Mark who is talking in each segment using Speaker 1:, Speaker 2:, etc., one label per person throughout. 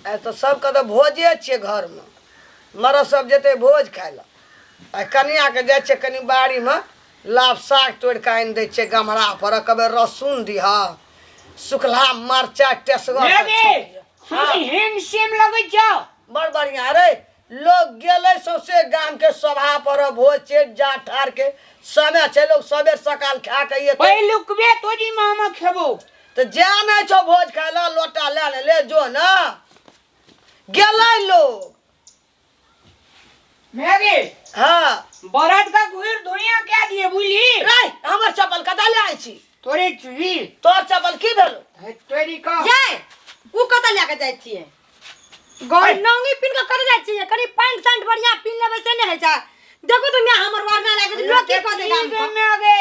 Speaker 1: आइ तऽ सबके तऽ भोजे छियै घरमे मरद सब जेतै भोज खाय लए आ कनियाके जाइ छियै कनि बाड़ीमे लाब साग तोड़ि कऽ आनि दै छियै गमरा पर कहबै रसुन दिह सुखलहा मरचाइ टेसगर
Speaker 2: रे गे, हम हेन सेम लगै छौ
Speaker 1: बड़ बढ़िया रे लोग गेलै सौंसे गाम के सभा पर भोज छै जा ठार के समय छै लोग सबेर सकाल खा के एतै
Speaker 2: पहिलुकबे तोरी में हम खेबो
Speaker 1: तऽ जा नहि छौ भोज खाय लए लोटा लए ले ले जो ने गेलै लोग
Speaker 2: मैगी
Speaker 1: हाँ
Speaker 2: बरद का घुर धुइया क्या दिए बुझली
Speaker 1: रे हमर चप्पल कतऽ ले आइ छी
Speaker 2: तोरे चुही
Speaker 1: तोर चप्पल की भेलो
Speaker 2: तोरी का
Speaker 3: ये उ कतऽ लए कऽ जाइ छियै गौ नौंगी पिन कऽ कतऽ जाइ छियै कनि पैंट सैंट बढ़िया पिन लेबै से नहि होइ छै देखू तऽ माय हमर वरना लागै छै लोक की कहतै गाम पर
Speaker 2: में गे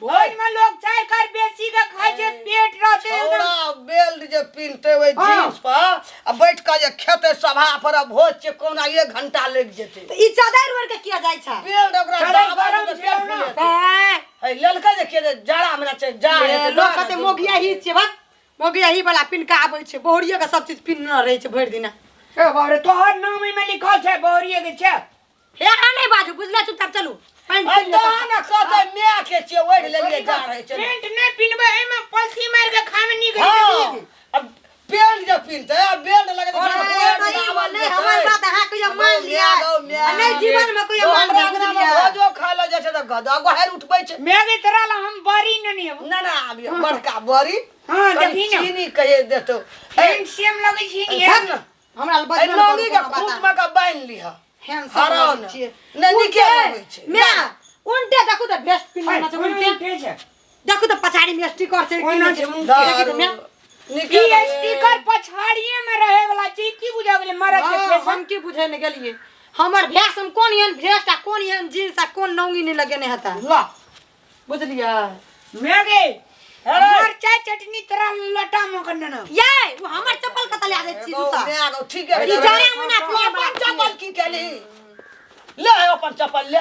Speaker 2: भोज में लोग चाय कर बेसी के खाय छै पेट रहते एकदम
Speaker 1: छौड़ा बेल्ट जे पिन्हते ओहि
Speaker 2: हाँ।
Speaker 1: जींस पर आ बैठ कऽ जे खेतै सभा पर आ भोज छै कोना एक घंटा लागि जेतै
Speaker 3: तऽ ई चादर ओढ़ि कऽ किया जाइ छै
Speaker 1: बेल्ट ओकरा
Speaker 2: चादर
Speaker 1: दाबा
Speaker 2: गरम
Speaker 1: देतै,
Speaker 2: छै
Speaker 1: पेट
Speaker 2: ना।
Speaker 1: फुलेतै।
Speaker 3: ऐं,
Speaker 1: है लेलकै जे के जे जाड़ा मे छै जाड़
Speaker 3: ए,
Speaker 1: हेतै
Speaker 3: लोक कहतै मोगिया ही छियै बा मोगिया ही वाला पिन्ह कऽ आबै छै बहुरिये के सब चीज पिन्हने रहै छै भरि दिना
Speaker 2: ए बाप रे तोहर नाम एहिमे लिखल छै बहुरिये के छै
Speaker 3: हे अहाँ नहि बाजू बुझले चुपचाप चलू पैंट
Speaker 1: अरे
Speaker 3: पिन्ह लेब।
Speaker 1: तहन ने कहतै माय के छियै ओढ़ि लेलियै जाड़ होइ छै
Speaker 2: पेंट नहि पिन्हबै एहिमे पलथी मारि के खाय मे नीक
Speaker 1: हाँ
Speaker 2: हेतै
Speaker 1: अब पेंट जे पिन्हतै आ बेल्ट लगेतै
Speaker 3: ए,
Speaker 1: सारा पेंट
Speaker 3: सही
Speaker 1: दाबल
Speaker 3: बोलले,
Speaker 1: जेतै।
Speaker 3: हमर बात अहाँ कहियो मान लिअ आ नहि जीवन मे कहियो मान
Speaker 1: हमरा
Speaker 3: लिअ
Speaker 1: अंगना मे
Speaker 3: बुझलियै
Speaker 1: भोजो खाय लए जाइ छै तऽ गधा गोहारि उठबै छै
Speaker 2: मैं तोरा ला हम बड़ी नहि हेबो
Speaker 1: ना ना आब ये बड़का बड़ी
Speaker 2: हाँ,
Speaker 1: कनि
Speaker 2: देखी ने।
Speaker 1: चीनी कहे देतौ ए,
Speaker 2: पेंट सेम लगै छै ने
Speaker 1: सुन ने,
Speaker 3: हमरा लग
Speaker 1: ए
Speaker 3: बजबे नहि
Speaker 1: लौंगी
Speaker 3: करू
Speaker 1: के
Speaker 3: कोनो
Speaker 1: खूट
Speaker 3: बात
Speaker 1: मे के बान्हि लिह
Speaker 3: हेन सब
Speaker 1: हराउ
Speaker 3: लगै
Speaker 1: ने।
Speaker 3: छियै।
Speaker 1: नहि, नीके
Speaker 3: उल्टे,
Speaker 1: लगै छै।
Speaker 3: म्या, उल्टे देखू तऽ भेस्ट पिन्हने छै उल्टे
Speaker 2: उल्टे छै
Speaker 3: देखू तऽ पछाड़ी में स्टिकर छै की
Speaker 2: ओना
Speaker 3: नहि
Speaker 2: छै,
Speaker 3: छै।
Speaker 2: उल्टे।
Speaker 3: देखी तऽ म्या।
Speaker 1: नीके
Speaker 2: ई
Speaker 1: लगै।
Speaker 2: स्टिकर पछाड़िए में रहे वाला चीज की बुझा गेलै मरद के
Speaker 3: हाँ,
Speaker 2: फैशन
Speaker 3: हम की बुझे ने गेलियै हमर भैंस हम कोन एहन भेस्ट आ कोन एहन जींस आ कोन नौंगी नहि लगेने हेता
Speaker 1: ला
Speaker 3: बुझलियै
Speaker 2: मैं गे
Speaker 1: अरे।
Speaker 2: मरचाई चटनी तोरा लोटा में कर ना
Speaker 3: ये वो हमर चप्पल कतऽ लए जाइ छी
Speaker 1: एगो
Speaker 3: जूता
Speaker 1: माय गो, ठीके
Speaker 3: ई जाड़े महीना
Speaker 1: तू
Speaker 3: पिन्है
Speaker 1: अपन
Speaker 3: बला
Speaker 1: चप्पल की केली ले अपन चप्पल ले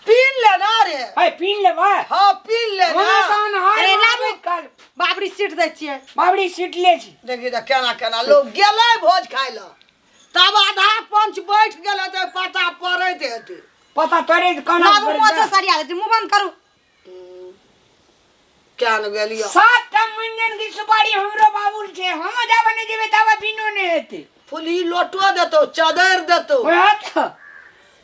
Speaker 1: पीन ले ना रे
Speaker 2: है पीन लेबै
Speaker 1: हाँ पीन ले ना
Speaker 2: ओना सन हार
Speaker 3: अरे लाबू।
Speaker 2: कल
Speaker 3: बाबरी सीट दै छियै
Speaker 2: बाबरी सीट ले छी
Speaker 1: देखी तऽ केना केना लोग गेलै भोज खाय लए तब आधा पंच बैठ गेल हेतै पता पड़ैत हेतै
Speaker 2: पता तोरे कोना
Speaker 3: लाबू मोछो सरिया दै छी मुँह बंद करू
Speaker 1: क्या ने गेलियो
Speaker 2: सात टा मंजन की सुपारी हमरो बाबुल छै हम जाबे नहि जेबै ताबे बिनो नहि हेतै
Speaker 1: फुलही लोटो देतौ चदर देतौ
Speaker 2: ओएह तऽ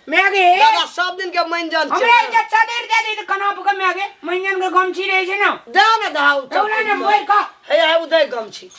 Speaker 2: मैं गे
Speaker 1: दादा सब दिन के मंजन छै
Speaker 2: हमरा एकटा चादर दे दे तऽ कना पर मैं गे मंजन के गमछी रहै छै ने
Speaker 1: दे ने दाऊ
Speaker 2: ओला ने मोर का
Speaker 1: हे हे उदय गमछी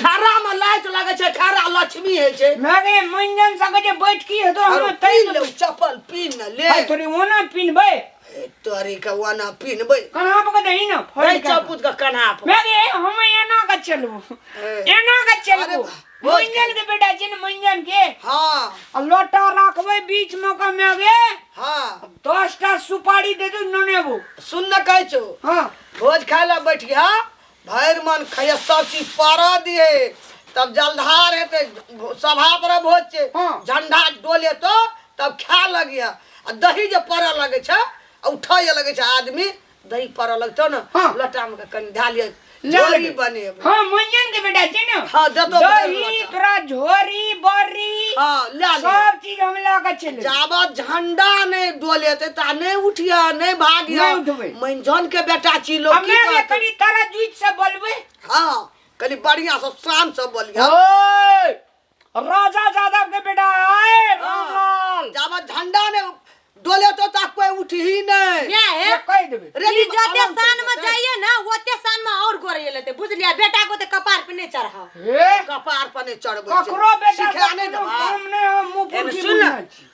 Speaker 1: खड़ा में लाइट लगे छै खड़ा लक्ष्मी होइ छै
Speaker 2: मैं गे मंजन संगे जे बैठकी हेतो
Speaker 1: आरो
Speaker 2: हम तै
Speaker 1: पीन ले चप्पल पीन ने ले
Speaker 2: हाय थोड़ी ओना पिन्हबै
Speaker 1: हे, तोरी के ओना पिन्हबै
Speaker 2: कन्हा पर के दही ने फोड़
Speaker 1: नहीं
Speaker 2: के
Speaker 1: चपूत के कन्हा पर
Speaker 2: मैं गे हम एना के चलबो
Speaker 1: ए।
Speaker 2: एना के
Speaker 1: अरे
Speaker 2: चलबो
Speaker 1: बा, भोज
Speaker 2: मंजन के बेटा छै ने मंजन के
Speaker 1: हाँ
Speaker 2: आ लोटा राखबै बीच में के मैं गे
Speaker 1: हाँ
Speaker 2: 10 टा सुपारी दे दू ननेबो
Speaker 1: सुन ने कहै छौ
Speaker 2: हाँ
Speaker 1: भोज खाय लए बैठ गया भरि मन खैया सब चीज पार दिए तब जलधार हेतै सभा पर भोज छै झंडा डोले तो तब खाय लगिया आ दही जे पड़ऽ लगै छै आ उठै लगै छै आदमी दही पड़ऽ लगतौ ने लोटा मे कनि धए लिअ झोरी बनेबै
Speaker 2: हाँ मंजन के बेटा छै ने
Speaker 1: हाँ देतो
Speaker 2: दही तोरा झोरी बर्री
Speaker 1: हाँ ले लिअ।
Speaker 2: सब चीज हम लऽ के चलि
Speaker 1: जाबत झंडा नहि डोलेतै ता नहि उठिया नहि भागिया
Speaker 2: नहि उठबै।
Speaker 1: मंजन के बेटा छी लोग की
Speaker 2: हमे
Speaker 1: कहतै?
Speaker 2: कनि तारा जुइत से बोलबै
Speaker 1: हाँ कनि बढ़िया से शान से बोलिया
Speaker 2: ओए राजा यादव के बेटा आए रामलाल
Speaker 1: जाबत झंडा नहि डोलेतो ता कोई उठही नहि
Speaker 3: क्या है
Speaker 2: कहि देबै
Speaker 1: रे
Speaker 3: ई जते
Speaker 1: आराम से
Speaker 3: शान में
Speaker 1: जेतै।
Speaker 3: जाइए ना ओते शान में और गोरे लेते बुझलिया बेटा को ते कपार पे नहीं चढ़ाओ
Speaker 2: हे
Speaker 1: कपार पर नहि चढ़बै छै।
Speaker 2: ककरो बेटा
Speaker 1: सिखा नहि
Speaker 2: कोनो
Speaker 1: देबा
Speaker 2: काम नहि हो मुँह
Speaker 1: एने
Speaker 2: पुरखी
Speaker 1: सुन ने।
Speaker 2: बुझने छी।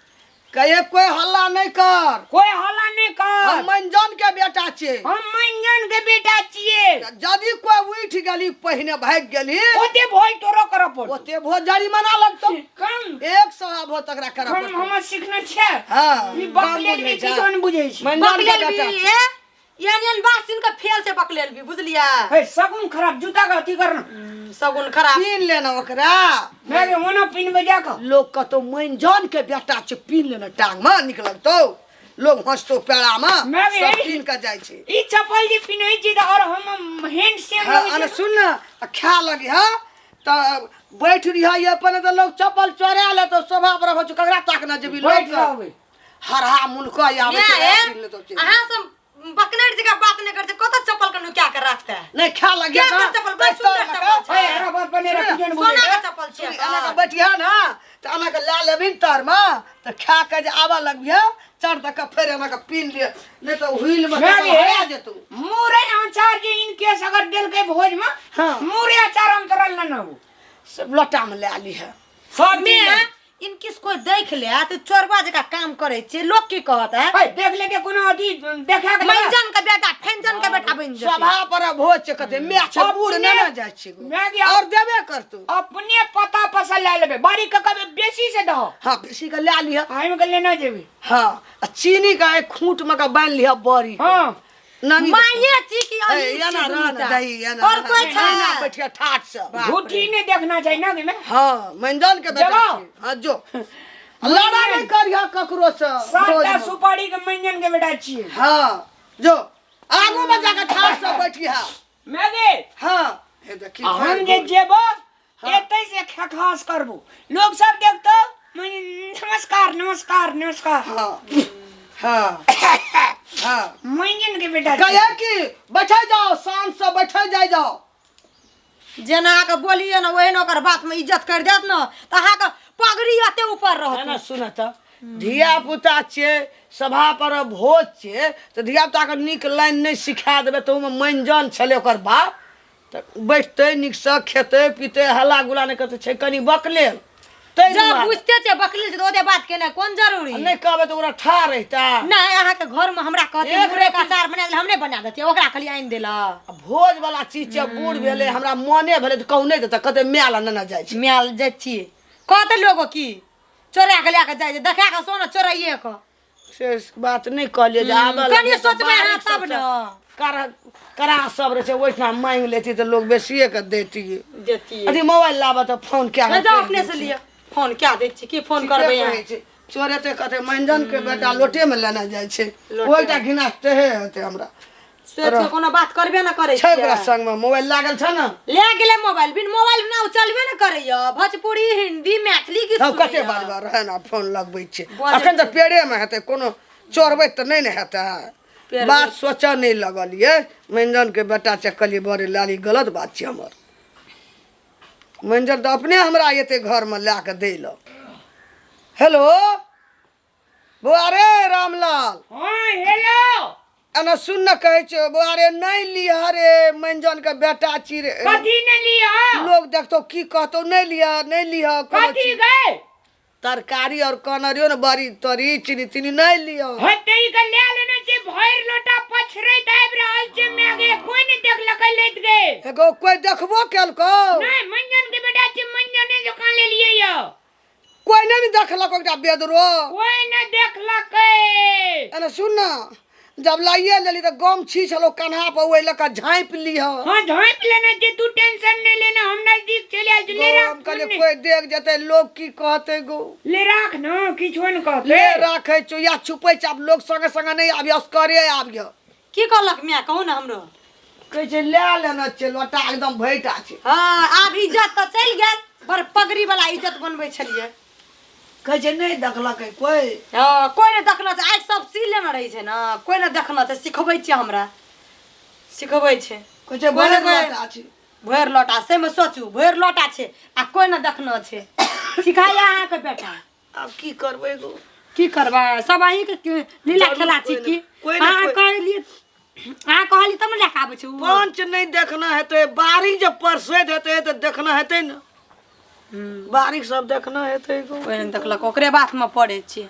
Speaker 1: कहे कोई हल्ला नहीं कर
Speaker 2: कोई हल्ला नहीं कर
Speaker 1: हम मंजन के बेटा छियै
Speaker 2: हम मंजन के बेटा छियै
Speaker 1: यदि कोई उठि गेली पहिने भागि गेली
Speaker 2: ओते भोज तोरो करऽ पड़तौ
Speaker 1: ओते भोज जरिमाना लगतौ
Speaker 2: कम
Speaker 1: 100 भोज तकरा करऽ
Speaker 2: हम
Speaker 1: पड़तौ
Speaker 2: हम सीखने छियै
Speaker 1: हाँ
Speaker 2: ई
Speaker 1: कम
Speaker 2: बकलेल
Speaker 1: बुझै
Speaker 2: भी
Speaker 1: छै।
Speaker 2: किछो नहि बुझै छै
Speaker 1: मंजन के
Speaker 3: बकलेल
Speaker 1: बेटा
Speaker 3: भी
Speaker 1: छियै।
Speaker 3: ए एहन एहन बात सुन के फेल छै बकलेल भी बुझलिया
Speaker 2: हे सगुन खराब जूता के अथी करना
Speaker 3: सगुन खराब
Speaker 1: पीन लेना ओकरा
Speaker 2: मैं के ओना पिन बजा के
Speaker 1: लोग कतौ मंजन के बेटा छै पीन लेना टांग में निक लगतौ लोग हंसतो पेड़ा में
Speaker 2: मैं भी
Speaker 1: सब
Speaker 2: यही-
Speaker 1: पीन के जाइ छै
Speaker 2: ई चप्पल जे पिन्है छी तऽ और हम हैंड सेम
Speaker 1: हाँ
Speaker 2: लगै
Speaker 1: अने
Speaker 2: छै
Speaker 1: सुन ना आ खा लगी हाँ तऽ बैठ रहियै ये पहिले तऽ लोग चप्पल चोरा ले तऽ शोभा पर हो ककरा ताकना जेबी
Speaker 2: बैठ
Speaker 1: लोग
Speaker 2: रहबै।
Speaker 1: हरहा मुल्क आबै छै
Speaker 3: माय,
Speaker 1: पीन लेतौ चलि।
Speaker 3: अहाँ सब बकनेट जकाँ बात नहि करै छै, कतऽ चप्पल के नुका के राखतै?
Speaker 1: नहि खा लगिया
Speaker 3: क्या के चप्पल? बड़ सुंदर चप्पल छै।
Speaker 2: ए, हमरा बात पर नहि रखी जन
Speaker 3: सोना
Speaker 2: बुझे।
Speaker 3: के चप्पल छै।
Speaker 1: एना के बैठिया ना तऽ एना के लए लेबही ने तरमे तऽ खा के जे आबऽ लगबिहे चढ़ दऽ के फेर एना के पीन लिअ नहि तऽ हुइल मे
Speaker 2: माय गे,
Speaker 1: हरा जेतौ।
Speaker 2: मुरई अचार जे इन केस अगर देलकै भोज में,
Speaker 1: हाँ।
Speaker 2: मुरई अचार हम तोरा लेने आबू।
Speaker 1: सब लोटा मे लए लिहे।
Speaker 2: सब
Speaker 3: मे
Speaker 2: चीज ले।
Speaker 3: इनकिस कोई देख ले तऽ चोरबा जकाँ काम करै छै, लोग की कहत है?
Speaker 2: ए, देख ले के कोनो अथी देखा के लगा।
Speaker 3: मंजन के बेटा फेंजन के बेटा बनि जेतै।
Speaker 1: सभा पर भोज छै कते माय छै बूढ़ नहि ने जाइ छै गो।
Speaker 2: माय गे,
Speaker 1: और देबे करतौ।
Speaker 2: अपने पता पसल लए लेबै, बारी के कहबै बेसी से दहो।
Speaker 1: हाँ बेसी के लए लिह।
Speaker 2: हम के लेना जेबै।
Speaker 1: हाँ आ चीनी के एक खूंट में के बान्हि लिह बड़ी के।
Speaker 2: हाँ।
Speaker 1: नानी
Speaker 3: माये छी कि
Speaker 1: ए,
Speaker 3: अहीं
Speaker 1: एना
Speaker 3: छी
Speaker 1: रह ने
Speaker 3: दुनूटा?
Speaker 1: दही एना
Speaker 3: और
Speaker 1: रह
Speaker 3: कोई
Speaker 1: ने।
Speaker 3: छै?
Speaker 1: एना बैठिया ठाठ से।
Speaker 2: झूठी नहीं देखना चाहिए ना कि मैं।
Speaker 1: हाँ मंजन के बेटा
Speaker 2: जवाब।
Speaker 1: छी। हाँ जो लड़ा नहीं करिह ककरो से
Speaker 2: सातटा
Speaker 1: भोज में।
Speaker 2: सुपारी के मंजन के बेटा छियै।
Speaker 1: हाँ जो आगू में जाके ठाठ से बैठिया।
Speaker 2: मैं गे।
Speaker 1: हाँ हे देखी
Speaker 2: हम जे जेबो एतै से खखास करबो, लोग सब देखतो नमस्कार नमस्कार नमस्कार।
Speaker 1: हाँ हाँ हाँ
Speaker 2: मंजन के बेटा
Speaker 1: कहे कि बैठे जाओ शांत से बैठे जाए जाओ।
Speaker 3: जेना अहाँके बोलिए ने ओहन ओकर बात में इज्जत कर देत न तऽ अहाँके पगड़ी एते ऊपर रहत।
Speaker 1: ना सुन तऽ धिया पुता छियै, सभा पर भोज छियै तऽ धिया पुता के नीक लाइन नहि सिखा देबै तऽ ओहिमे मंजन छलै ओकर बाप तऽ बैठतै नीकसँ खेतै पीतै हल्ला गुल्ला नहि करतै, छै कनि बकले ताहि
Speaker 3: जब
Speaker 1: दुआरे।
Speaker 3: बुझते छै बकले छै तऽ ओते बात केना कोन जरूरी?
Speaker 1: नहि कहबै तऽ ओकरा ठाढ़ रहिता।
Speaker 3: नहि अहाँके घर में हमरा कहते
Speaker 1: एक
Speaker 3: मुरई के
Speaker 1: रत्ती-
Speaker 3: अचार बना देल, हम नहि बना देतियै, ओकरा खाली आनि देलक।
Speaker 1: आ भोज वाला चीज छै, बूढ़ भेलै हमरा मने भेलै तऽ कहू नहि देतै, कहतै माय लग नेने जाइ छै।
Speaker 3: माय लग जाइ छियै कहते लोगो की चोरा के लए के जाइ छै, देखा के सोना चोराइए के।
Speaker 1: से बात नहि कहलियै जे आबऽ
Speaker 3: कनि
Speaker 1: लगलै तऽ
Speaker 3: सोचबै अहाँ
Speaker 1: बारीक
Speaker 3: तब
Speaker 1: सबसँ
Speaker 3: ने।
Speaker 1: करा सब रहै छै ओहिठाम मांगि लेती तऽ लोग बेसिए के देतियै।
Speaker 3: देतियै।
Speaker 1: अथी मोबाइल लाबऽ तऽ फोन कए
Speaker 3: नहि जाउ अपने से लिअ, फोन कए दै छी की फोन करबै अहाँ?
Speaker 1: चोरेते कहतै मंजन के बेटा लोटे में लेने जाइ छै,
Speaker 3: लोटे
Speaker 1: ओहिटा घिना तेहे हेतै हमरा।
Speaker 3: सोचि कऽ कोनो बात करबे ने करै
Speaker 1: छै ओकरा
Speaker 3: छियै।
Speaker 1: संग में मोबाइल लागल छै ने।
Speaker 3: ले गेलै मोबाइल, बिन मोबाइल बिना ओ चलबे ने करैया, भोजपुरी हिंदी मैथिली गीत
Speaker 1: हम कते
Speaker 3: सुनैया।
Speaker 1: बाजबा रहै ने फोन लगबै छै।
Speaker 3: बजै
Speaker 1: अखन तऽ
Speaker 3: छै।
Speaker 1: पेड़े में हेतै, कोनो चोरबै तऽ नहि ने हेतै।
Speaker 3: पेड़े।
Speaker 1: बात सोचऽ नहि लगल ये मंजन के बेटा छै, कहलियै बड़े लाली गलत बात छै हमर। मंजन तऽ अपने हमरा एते घर में लए कऽ दै लए। हेलो बौआ रे रामलाल।
Speaker 2: हाँ हेलो।
Speaker 1: एना सुन न कहै छियौ बौआ रे, नहि लिह रे मंजन के बेटा छी रे।
Speaker 2: कथी नहि लिह?
Speaker 1: लोग देखतौ की कहतौ, नहि लिह नहि लिह कोनो
Speaker 2: कथी
Speaker 1: चीज।
Speaker 2: गए?
Speaker 1: तरकारी और कनरियो ने बड़ी तरी चीनी तीनी नहीं लियो।
Speaker 2: हते ई के ले लेने छै, भरि लोटा पछरैत आबि रहल छै माय गे, कोई नहीं देखलकै लैत गे।
Speaker 1: एगो कोई देखबो केलको?
Speaker 2: नहीं, मंजन के बेटा छै, मंजने जकाँ लेलियै यौ।
Speaker 1: कोई नहीं ने देखलक एकटा बेदरो?
Speaker 2: कोई नहीं देखलकै।
Speaker 1: एने सुन ना, जब लाइए लेली तऽ गमछी छलो कन्हा पर, ओहि लऽ कऽ झाँपि लिह।
Speaker 2: हाँ झाँपि लेना छै, तू टेंशन नहीं लेना, हम नजदीक चलि आयल छी। ले राख
Speaker 1: हम कहलियै
Speaker 2: फोन।
Speaker 1: कोई देख जेतै लोग की कहतै गो।
Speaker 2: ले राख ना, किछो नहि कहतै।
Speaker 1: ले राखै छौ या छुपै छै, आब लोग संगे संगे नहि आबिय, असकरे आबिय।
Speaker 3: की कहलक माय कहू ने हमरो?
Speaker 1: कहै छै लए लेना छै लोटा एकदम भैटा छै।
Speaker 3: हाँ आब इज्जत तऽ चलि गेल, बड़ पगड़ी वाला इज्जत बनबै छलियै।
Speaker 1: कहै छै नहि देखलकै कोई।
Speaker 3: हाँ कोई नहि देखना छै, आइ सब सी लेने रहै छै ने, कोई नहि देखना छै, सिखबै छियै हमरा, सिखबै छै।
Speaker 1: कहै छै
Speaker 3: कोई ने
Speaker 1: भरि
Speaker 3: कोई-
Speaker 1: लोटा छै।
Speaker 3: भरि लोटा से मे सोचू, भरि लोटा छै आ कोई नहि देखना छै, सिखाइए अहाँके बेटा।
Speaker 1: आब की करबै गो?
Speaker 3: की करबै, सब अहीँके लीला
Speaker 1: जरूर
Speaker 3: खेला छी
Speaker 1: कोई
Speaker 3: की?
Speaker 1: ने- कोई ने
Speaker 3: अहाँ
Speaker 1: कोई-
Speaker 3: कहलियै, अहाँ कहलियै तब ने लए कऽ आबै छै उ।
Speaker 1: पंच नहि देखना हेतै, बारी जे परसैत हेतै तऽ देखना हेतै ने, बारीक सब देखना हेतै गो।
Speaker 3: कोई नहि देखलक, ओकरे बातमे पड़ै छियै।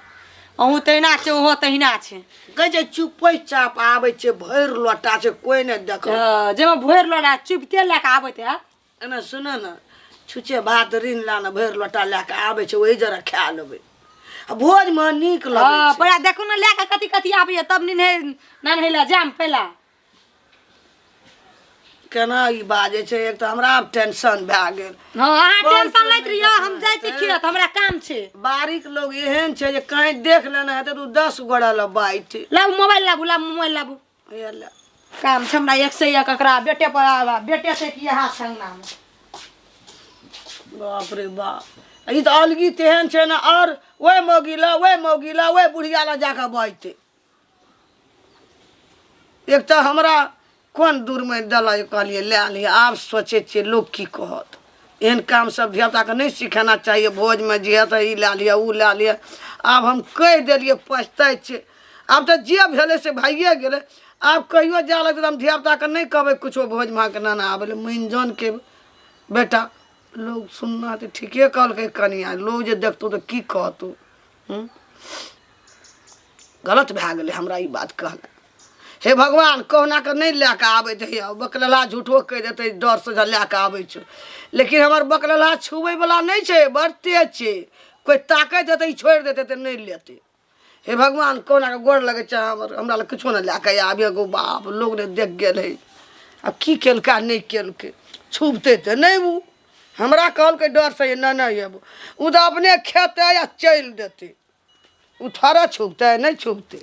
Speaker 3: अहूँ तहिना छै, ओहो तहिना छै।
Speaker 1: कहै छै चुपै चाप आबै छै, भरि लोटा छै, कोई नहि देखल।
Speaker 3: हँ, जाहिमे भरि लोटा चुपिते लए कऽ आबैत हैत।
Speaker 1: एना सुन ने, छुछे भात ऋण ला ने भरि लोटा लए कऽ आबै छै, ओहि जरा खा लेबै आ भोजमे नीक लगै
Speaker 3: हँ
Speaker 1: छै।
Speaker 3: पहिला देखू ने लए कऽ कथी कथी आबैए, तब निन्हे नन्हे लए जायब पहिला।
Speaker 1: केना ई बाजै छै, एक तऽ हमरा आब टेंशन भए गेल।
Speaker 3: हँ अहाँ
Speaker 1: बड़
Speaker 3: टेंशन लैत
Speaker 1: सुनै
Speaker 3: रहियौ, हम जाइ छी खेत, हमरा काम छै।
Speaker 1: बारीक लोग एहन छै जे कहीं देख लेने हेतै तऽ ओ 10 गोरा लए बाजतै।
Speaker 3: लाबू मोबाइल, लाबू लाबू मोबाइल लाबू।
Speaker 1: हे ले।
Speaker 3: काम छै हमरा एक से एक, एकरा बेटे पर आबा, बेटे छै कि अहाँ संगना में।
Speaker 1: बाप रे बाप, ई तऽ अलगी तेहन छै ने, आओर ओहि मौगी लए, ओहि मौगी लए, ओहि बुढ़िया लए जाकऽ बजतै। एक तऽ हमरा कोन दूरमे देलक, कहलियै लए लिअ। आब सोचै छियै लोक की कहत। एहन काम सब धियापुताके नहि सिखेना चाहिए। भोजमे जे तऽ ई लए लिअ, ओ लए लिअ। आब हम कहि देलियै, पछताइ छियै। आब तऽ जे भेलै से भइए गेलै। आब कहियो जाय लगतै तऽ हम धियापुताके नहि कहबै किछो भोज महक नाना आबै लए। मानि के बेटा लोग सुनना तऽ ठीके कहलकै कनिया, लोग जे देखतौ तऽ की कहतौ? हूँ, गलत भए गेलै हमरा ई बात कहनाइ। हे भगवान, कहुना कऽ नहि लए कऽ आबैत हे। बकलेलहा झूठो कहि देतै डरसँ जे लए कऽ आबै छै, लेकिन हमर बकलेलहा छुबैवला नहि छै, बड़ तेज छै। कोइ ताकैत हेतै, ई छोड़ि देतै तऽ नहि लेतै। हे भगवान, कहुना कऽ गोर लगै छै, हमर हमरा लग किछो नहि लए कऽ आबि गो बाप। लोग नहि देख गेल है। आब की केलकै नहि केलकै, छुबतै तऽ नहि। ओ हमरा कहलकै डरसँ जे नहि नहि एबो। ओ तऽ अपने खेतै आ चलि देतै। ओ थोड़े छुबतै, नहि छुबतै।